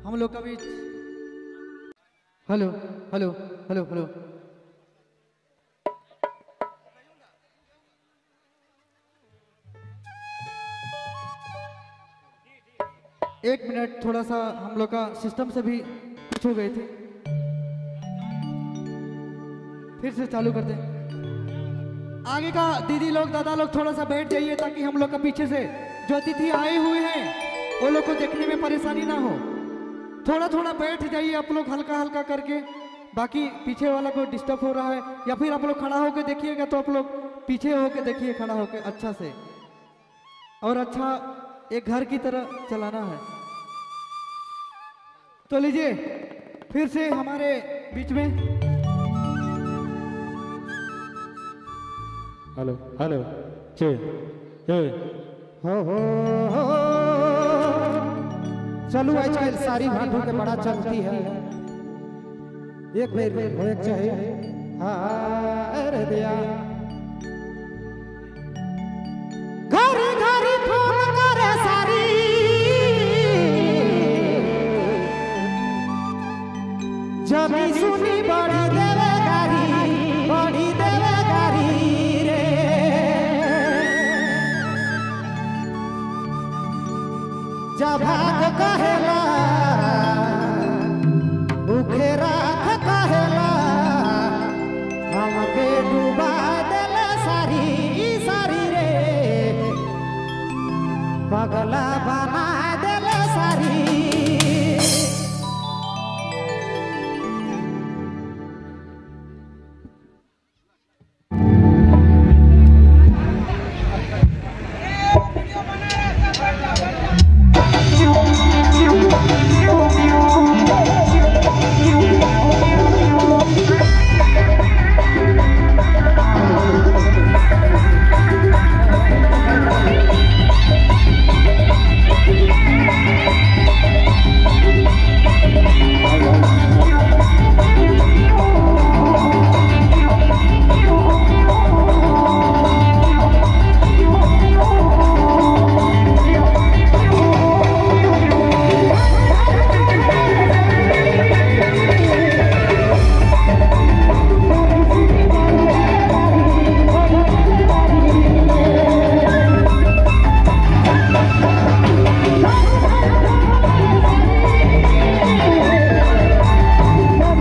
हम लोग का बीच। हेलो हेलो हेलो हेलो, एक मिनट, थोड़ा सा हम लोग का सिस्टम से भी कुछ हो गए थे, फिर से चालू कर दें। आगे का दीदी लोग दादा लोग थोड़ा सा बैठ जाइए ताकि हम लोग का पीछे से जो अतिथि आए हुए हैं वो लोग को देखने में परेशानी ना हो। थोड़ा थोड़ा बैठ जाइए आप लोग हल्का हल्का करके, बाकी पीछे वाला को डिस्टर्ब हो रहा है या फिर आप लोग खड़ा होके देखिएगा तो आप लोग पीछे होके देखिए, खड़ा होके अच्छा से और अच्छा एक घर की तरह चलाना है। तो लीजिए फिर से हमारे बीच में। हेलो हेलो चे चे हो हो हो। चलो आजकल सारी भांडू के बड़ा चलती है, एक बेर होए चाहिए। हाँ अरे दिया घर घर फोन करे सारी, जब सुनी बड़ी देवे गारी, बड़ी देवे गारी रे। जब भाग कहेला उखे राख कहेला, हमके डूबा देला सारी सारी रे। पगला